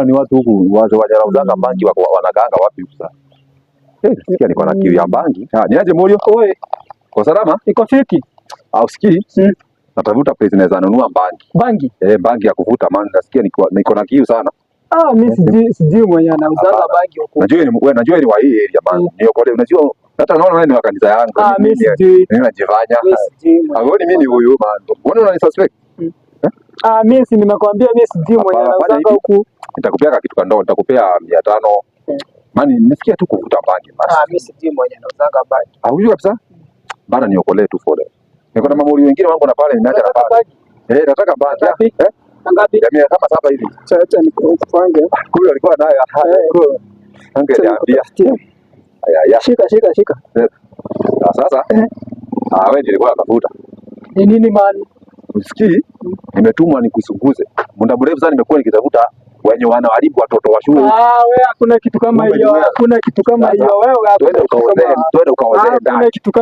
Ni watu huku watu wanauzanga bangi wako wanakaanga wapi huku sasa? Eh, sikia niko na kiu ya bangi. Ah, niaje Morio? Oi, Kwa salama? Iko fiti. Au sikii? Mm. Natafuta place naweza nunua bangi. Bangi? Eh, bangi ya kuvuta, maana nasikia niko na kiu sana. Ah, mi sijui mwenye anauzanga Hapana. bangi huku. Najua ni wewe, najua ni wa hii area, man. Niokole, unajua hata naona wewe ni wa kanisa yangu. Ah, mi sijui. Mimi najifanya. Mi sijui mwenye. Agoni mimi ni huyu, man. Mbona unani suspect? Ah, mi si nimekwambia mi sijui mwenye Hapana, fanya anauzanga hivi. huku. Nitakupea ka kitu kandogo, nitakupea 500. Man, nisikia tu kuvuta bangi basi. Ah, mi sijui mwenye anauzanga bangi. Ah, hujui kabisa? Bana, niokolee tu for leo. Niko na mamuri wengine wangu na pale nimeacha na Unataka pale. bangi? Eh, nataka bangi. Ngapi? Eh? Ngapi? Ya 700 hivi. Acha nikupange. Huyu alikuwa nayo. Eh. Angeniambia. Nikutafutie. Aya, ya. Shika, shika, shika. Na sasa ah, wewe ndio nilikuwa natafuta. Ni nini, man? Usikii? Nimetumwa nikusunguze. Muda mrefu sana nimekuwa nikitafuta wenye wanaharibu watoto wa shule. Ah, wewe hakuna kitu kama Kumbe hiyo, ni wewe. hakuna kitu kama Sasa, hiyo. Wewe hakuna Twende kitu ukaozee, kama twende ukaozee hakuna ndani. kitu kama